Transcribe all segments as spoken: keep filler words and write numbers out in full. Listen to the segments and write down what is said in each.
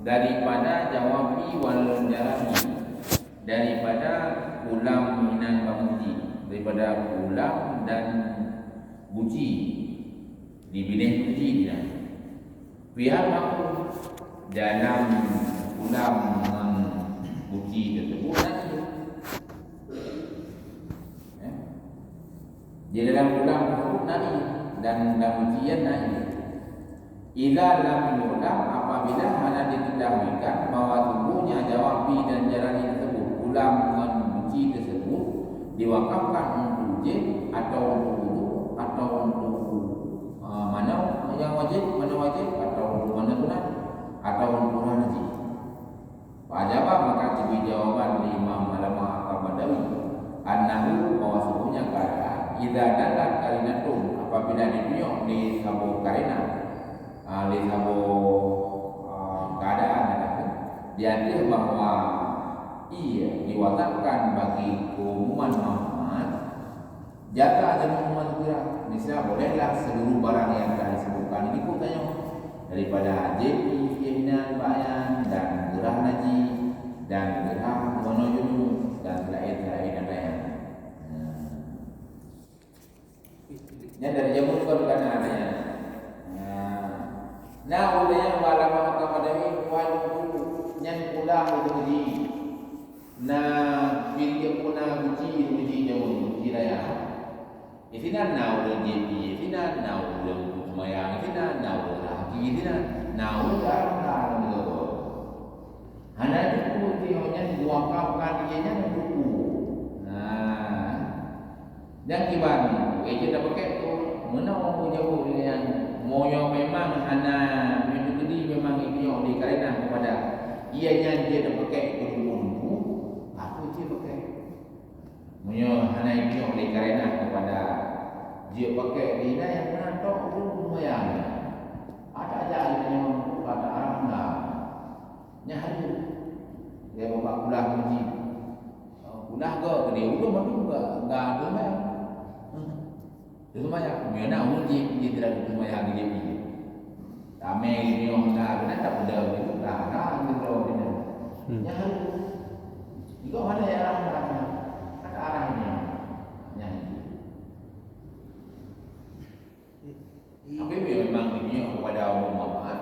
Daripada jawabi wal jarani, daripada kulam inan bak guci, daripada kulam dan guci, di binéh guci inan. Pihak mampu dalam kulam ngon guci tersebut nanti. Ya. Di dalam kulam tersebut nanti dan dalam guci inan nanti. Idza lam yu'lam, apabila hana diketahuikan bahwa sungguhnya jawab bi dan jarani tersebut, kulam ngon guci tersebut, diwakafkan untuk jép atau untuk wudu atau untuk, ah, mana yang wajib, mana wajib, atau untuk mana sunat, atau untuk rajih. Fajaba, maka geubri jawaban lé Imam Allamah At-Tabatawi, annahu, bahwasanya keadaan, idza dallat qarinatun, apabila ditunyok lé saboh karinah, ah, lé saboh, ah, keadaan, di ateueh bahwa ia diwakafkan bagi keumuman manfaat, jaza jamu mazkura, misal bolehlah seluruh barang yang telah disebutkan di buku tanyoe, daripada jép inan bak nyan dan geurah najih dan geurah meunoe junub dan laén-laén nyang laén. Nah. Nyan dari jameun kon kana ada nyan. Nah. Nah, ulama Allamah Tabatawi kuat nyan pulang itu di Na pinjeuet puna guci, guci jauh, guci raya. Di sinan na ureueng jép ié, di sinan na ureueng seumayang, di sinan na ureueng laki, di sinan na ureueng dalam lam gob. Hana jeuet peue nyan, geuwakafkan ié nyan untuk peue. Nah, nyang kiban, eh, jeuet tapakèk tu, meunoe jaweueb nyan, meunyoe memang hana, meunyoe teukeudi memang jitunyok lé kareuna keupada ié nyan jeuet tapakèk keu lôn peue, baru jeuet pakèk. Meunyoe hana jitunyok lé kareuna keupada jeuet pakèk lé inan nyang na tok ureueng seumayang, ata jak lé nyoe, ata arah na. Nyan hareuem. Lé babah kulah meuji. Kulah go keudéh ulôn mandum ga, ga teumé. Teuma ya, meunyoe na ulôn ji, ji tidak teuma ya geuji. Ramé nyoe na, kena tak peugah gitu, na, na, gitu, gitu. Hmm. Nyan hareuem. Jika mana ya arah, arah, arah ini. Nyan. Tapi memang dunia kepada umum manfaat.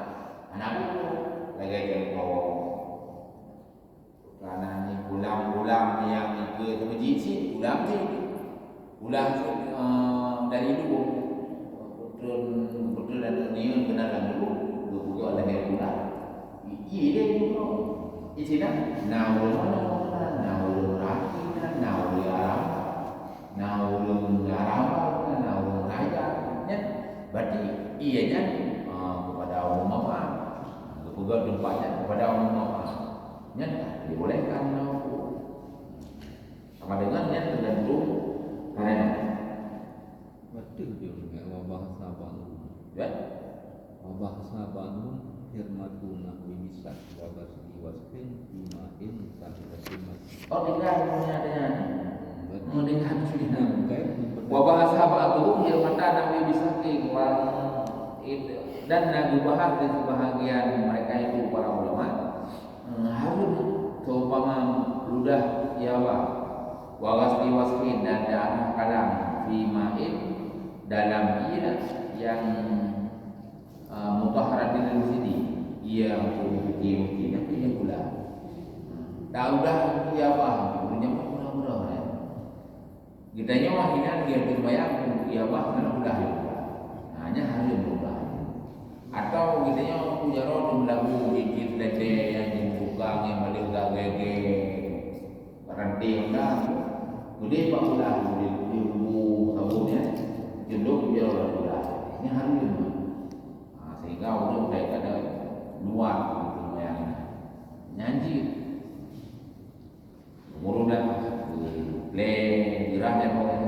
Anak buku lagi contoh. Karena ni kulam-kulam yang ke temuji si kulam si. Kulam si, eh, dari dulu. Betul, betul dan dunia kenal dulu. Dulu juga lagi kulam. Iya dia dulu. Di sini na ulama, na ulama rakyat, na ulama Arab. Na ureueng rambau, na ureueng raja, nyan. Berarti ié nyan, ah, kepada umum manfaat. Geupeugah teumpat nyan kepada umum manfaat. Nyan dibolehkan na huköm. Sama dengan nyan tergantung karena. Betul dia, wa bahasa ba'dhum. Ya? Wa bahasa ba'dhum hirmatu nahwi misak wa ghasli waskin fi ma'in tahidatin masjid. Oh, dengar semuanya ada nyan. Hmm, berarti Mau dengar tu dia. Nah, bukan, yang pertama. Wa bahasa ba'dhum hirmatan nahwi misakin wa, dan na geubahas di sebahagian mereka itu para ulama, eh, hareuem seumpama ludah ié bah, wa ghasli waskin dan darah kalam fi ma'in dalam ié yang Ah, mutahharatin lil masjid, ié untuk suci masjid, tapi ié pula. Tak udah ié bah, punya pun pernah murah, ya. Geutanyoe hinan dia tu sembahyang, ié bah, mana udah ié bah. Nah, nyan hareuem udah. Atau geutanyoe tu jaroe tu meulagu, jikir tete, yang tukang, yang balik gak gege. Ranting dah. Gede bak ulah, gede, gede bubu sabun, ya. Jenduk dia ulah ulah. Ini hareuem. Ha, sehingga ureueng daripada luar untuk yang ini. Nyan jih. Umur udah, pleng, gerah dan orang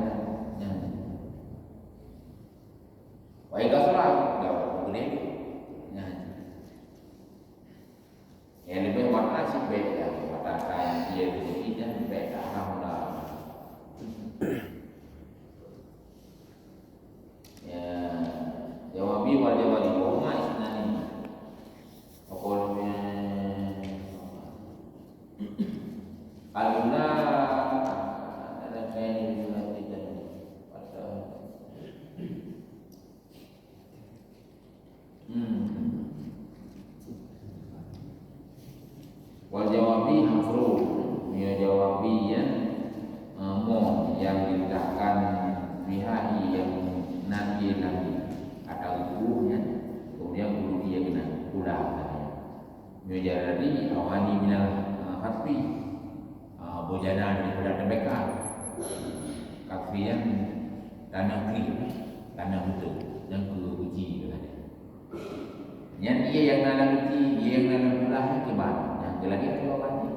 nyan jih. Wahai kasra, dah gede. Nyan jih. Nyang leubeh mata cit bèk dah, mata kai dia tu jadi dah bèk dah haram dah. Ya, jawabi wal jawari, wa huma isnani. Apa namanya? Al-ula, dalam kain itu nanti dan pada. Hmm. Wal jawabi hafru, ya jawabi yang, eh, mo yang diletakkan pihak yang nanti lagi atau ibu yang kemudian guru dia kena pulang. Nyoe jadi awani minal, eh, harfi. Ah, bujana daripada tembeka. Kafi yang tanah kering, tanah beutôi, nyang keu uji tadi. Nyan ié nyang na lam uji, ié nyang na lam tulah nyan kiban, nyang keu lagèe tu awani.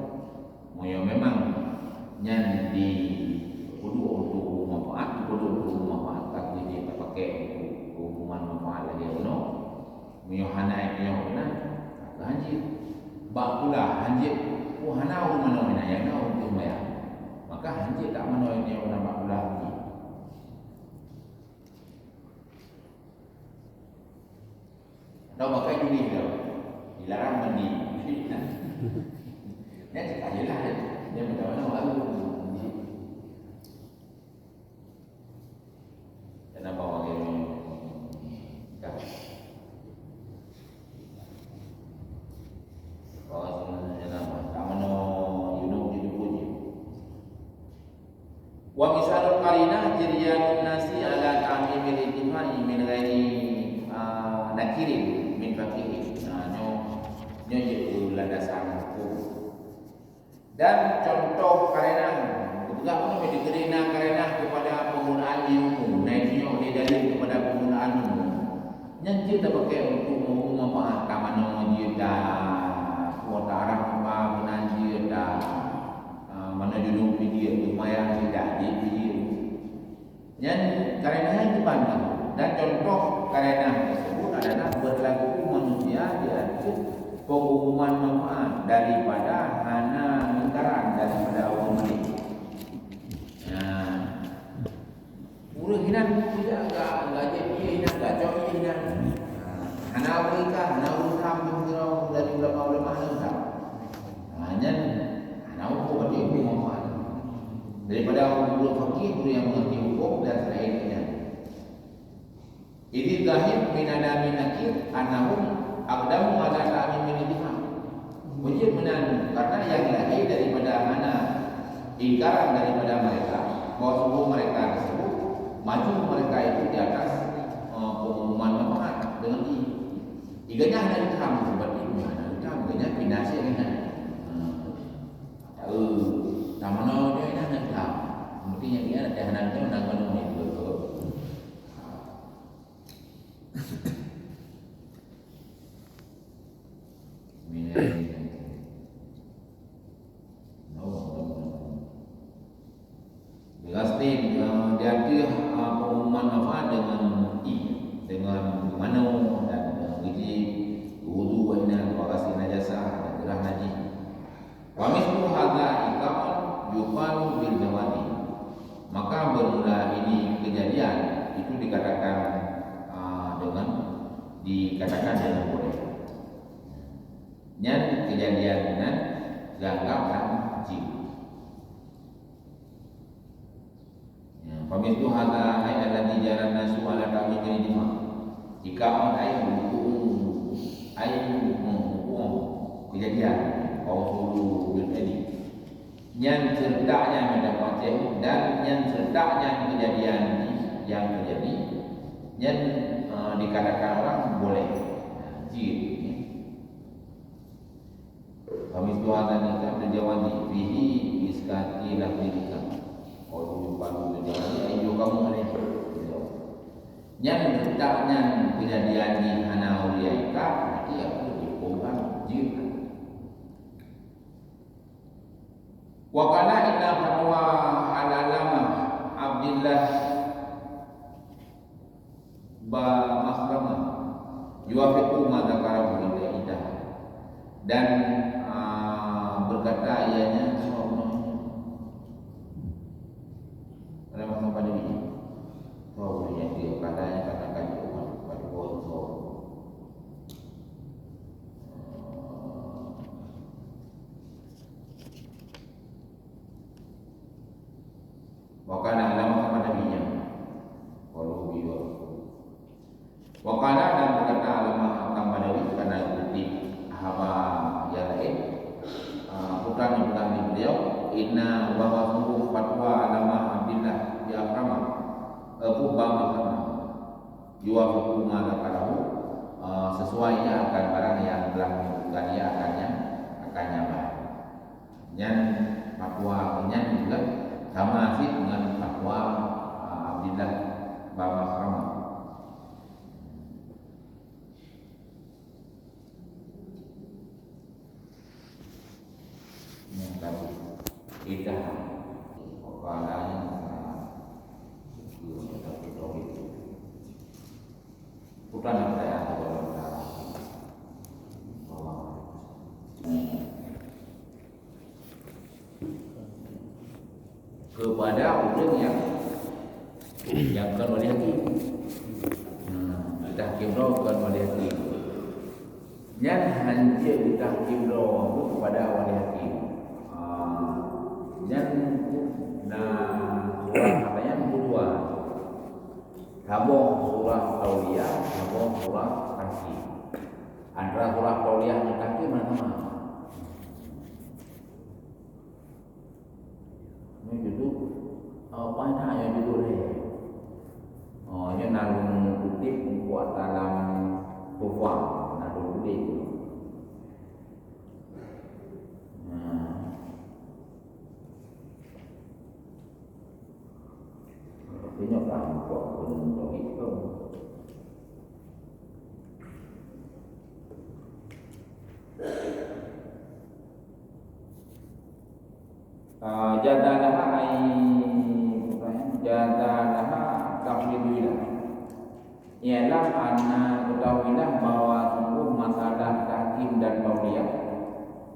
Meunyoe memang nyan di peuduek untuk manfaat, peuduek untuk manfaat, tapi dia tak pakai untuk hubungan manfaat lagi, you know. Meunyoe hana inoe na, ka hanjeuet. Bak pula hanjeuet, oh, hana ureueng manoe na, nyang na ureueng teumbayang. Maka hanjeuet tak manoe inoe na bak pula hanjeuet. Atau pakai dunia dia. Dilarang mandi. Nyan cakap je lah. Dia macam mana baru. Janabah lagèe nyoe. Ka. Bahwa sebenarnya janabah. Tak mano junub di tubuh je. Wa misalul qarinah jaryanun nasi ala ta'mimil ijtima'i min ghairi, ah, nakirin min faqihin. Nah, nyoe, nyoe je landasan hukum. Dan contoh karenah, geupeugah pun dibri na karenah kepada penggunaan nyang umum. Nah, itu nyoe oleh dalil kepada penggunaan umum. Nyan jeuet tapakai untuk meumanfaat, tamanoe jeuet dah, kuota arah apa meunan jeuet dah, ah, mana junub pih jeuet, seumayang jeuet dah, jeuet pih jeuet. Nyan karenah nyan kiban kamoe. Dan contoh karenah tersebut adalah berlaku manusia di atas pengumuman manfaat daripada hana lingkaran daripada Allah Malik. Nah, ureueng hinan puja ga gaji ié hinan, gacok ié hinan. Nah, hana ureueng ka, hana ureueng tham dari ulama-ulama hana tham. Nah, nyan hana ureueng berarti hukum manfaat. Daripada ureueng fakih, ureueng yang mengerti hukum dan selain nyan. Idzi zahir min adami nakir annahum aqdamu ala ta'mimil ijma'. Wajib meunan, karena yang lahir daripada hana ingkaran daripada mereka, bahwa sungguh mereka tersebut maju mereka itu di atas, eh, pengumuman manfaat dengan i. Iganya hana itham sebab itu hana itham, iganya pinasi dengan. Eh, tak mana dia hana itham. Mungkin yang dia ada hana itham, nak mana ni tu. Dengan seni, eh, di ateueh, eh, pengumuman manfaat dengan i, dengan manoe dan dengan geuji, wudu, inan, bagasi najasah, dan gerah najih. Wa mislu hadza iqa'un yuqalu bil jawazi. Maka bermula ini kejadian itu dikatakan, ah, dengan, dikatakan dengan boleh. Nyan kejadian nan gagap dan jeuet. Ya, famithlu hadza ay alladzi jaran nasu ala ta'mimil ijma'. Jika on ay hukum, ay hukum kejadian, wa usulu bil fi'li. Nyan serentak nyan macam macam dan nyan serentak nyan kejadian yang terjadi, nyan, eh, dikatakan orang boleh. Nah, jin. Famithlu hadza nikah terjawani fihi iskati lafzika. Qalu yuqalu terjawani ayu kamu alaihi. Nyan letak nyan kejadian di hana ulia ikat, berarti aku dihukumkan jin. Wa qala inna fatwa al-allamah Abdillah ba Maslamah yuwafiqu ma dzakarahu inda idah. Dan, ah, berkata ianya, soe bunoe? Ada masa pada ini? Soe bunoe yang dia kata yang katakan itu pada, pada orang soe? Wa kana Allamah Ahmad Badawi nyan. Qalu bi wa. Wa kana, dan berkata Allamah Ahmad Badawi, karena kutip haba yang lain, ah, bukan, bukan di beliau, inna, bahwa sungguh fatwa Allamah Abdillah bin Akhramah, eh, Abu Bakar Akhramah, yuwafiqu ma dzakarahu, eh, sesuai ya akan barang yang telah menyebutkan ya akannya, akannya bah. Nyan fatwa nyan juga sama sih dengan fatwa, ah, Abdillah bin Akhramah. Yang tadi kita kepalanya, ah, itu kita ketahui. Bukan apa yang aku bilang. Kepada ureuëng nyang, nyang kon wali hakim. Nah, tahkim droe kon wali hakim. Nyan hanjeuet tahkim droe kepada wali hakim. Ah, nyan na, apa nyan, keudua. Saboh surah tauliyah, saboh surah tahkim. Antara surah tauliyah ngon tahkim mana sama? Nyoe judul, oh, paih that nyoe judul lé. Oh, nyoe na lôn kutip buku dalam Tuhfah, na lôn tuléh tu. Nah. Tapi nyoe ka buku pun tauhid tu. Ah, jadalaha ai, jadalaha tafridu ilah. Ialah anna ketahuilah bahwa sungguh masalah tahkim dan tauliyah,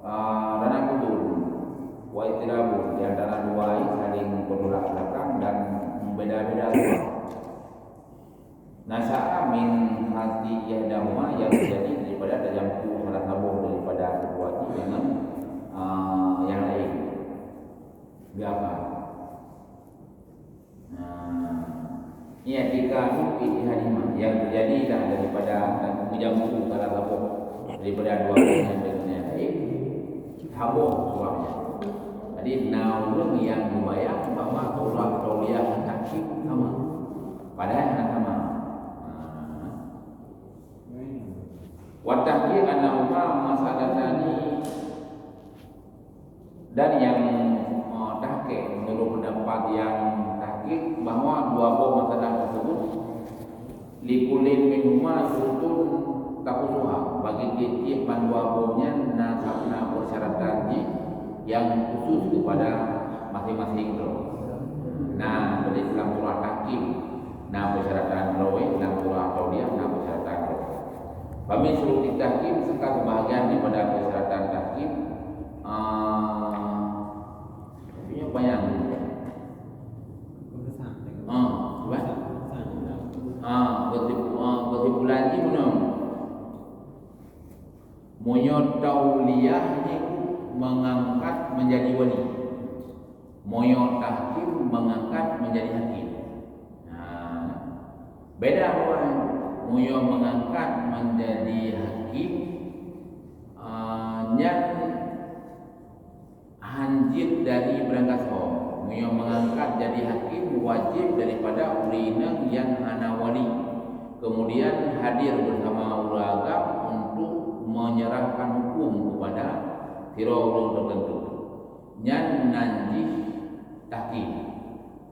ah, dan aku tu, wa itirabun, di antara dua ini saling bertolak belakang dan berbeda-beda. Nasya'a min hati ihdahuma, yang terjadi daripada tajampu salah saboh daripada kedua itu dengan, ah, yang lain. Biasa. Nah, i'tikadu ihtihadihima, yang terjadi dah daripada tajampu salah saboh daripada dua yang dengan yang lain. Saboh surahnya. Jadi, na ureuëng nyang geubayang bahwa surah tauliyah ngon tahkim sama. Padahai hana sama. Ha. Wa tahqiq annahuma mas'alatani, dan yang, eh, tahqiq, menurut pendapat yang tahqiq, bahwa dua boh masalah tersebut, likullin minhuma syurutun takhusuha, bagi tiep-tiep mandua boh nyan na, na persyaratan jih yang khusus kepada masing-masing droe. Na, jadi dalam surah tahkim na persyaratan droe, dalam surah tauliyah na persyaratan droe. Fa min syurutit tahkim, sekat sebahagian daripada persyaratan tahkim, ah, tapi nyoe panyang. Ah, bukan? Ah, kesimpu-, ah, kesimpulan jih bunoe. Meunyoe tauliyah nyan mengangkat menjadi wali. Meunyoe tahkim mengangkat menjadi hakim. Nah, beda dua. Meunyoe mengangkat menjadi hakim, ah, nyan hanjeuet dari beurangkasoe. Meunyoe mengangkat jadi hakim wajib daripada ureuëng inong nyang hana wali, kemudian hadir bersama ureuëng agam untuk menyerahkan hukum kepada sidroe ureuëng tertentu. Nyan nan jih tahkim.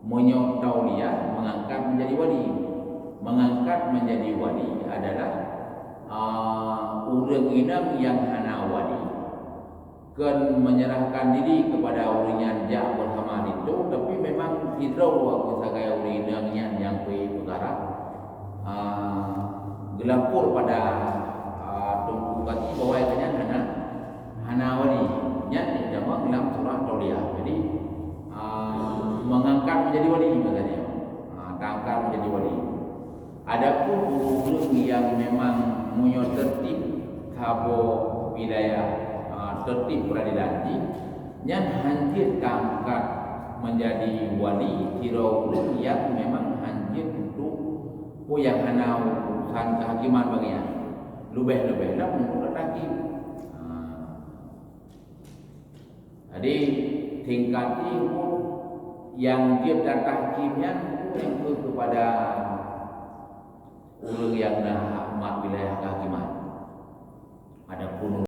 Meunyoe tauliyah mengangkat menjadi wali. Mengangkat menjadi wali adalah, ah, ureuëng inong nyang hana wali. Kon menyerahkan diri kepada ureuëng nyan jak bersama linto, tapi memang sidroe sagai ureuëng inong nyan nyang peuhah peukara, ah, geulapor pada, ah, Teungku Kadi bahwa gobnyan hana, hana wali. Nyan jama dalam surah tauliyah. Jadi, ah, mengangkat menjadi wali maksudnya. Ah, taangkat menjadi wali. Adapun ureuëng nyang memang meunyoe tertib saboh wilayah, ah, tertib peradilan jih, nyan hanjeuet taangkat Menjadi wali sidroe ureuëng nyang memang hanjeuet untuk peue nyang hana urusan kehakiman bagian. Leubeh-leubeh lam urusan tahkim. Ha. Jadi, tingkat tinggi nyang jeuet dan tahkim nyan, nyang keu kepada ureuëng nyang na hak mat wilayah kehakiman. Adapun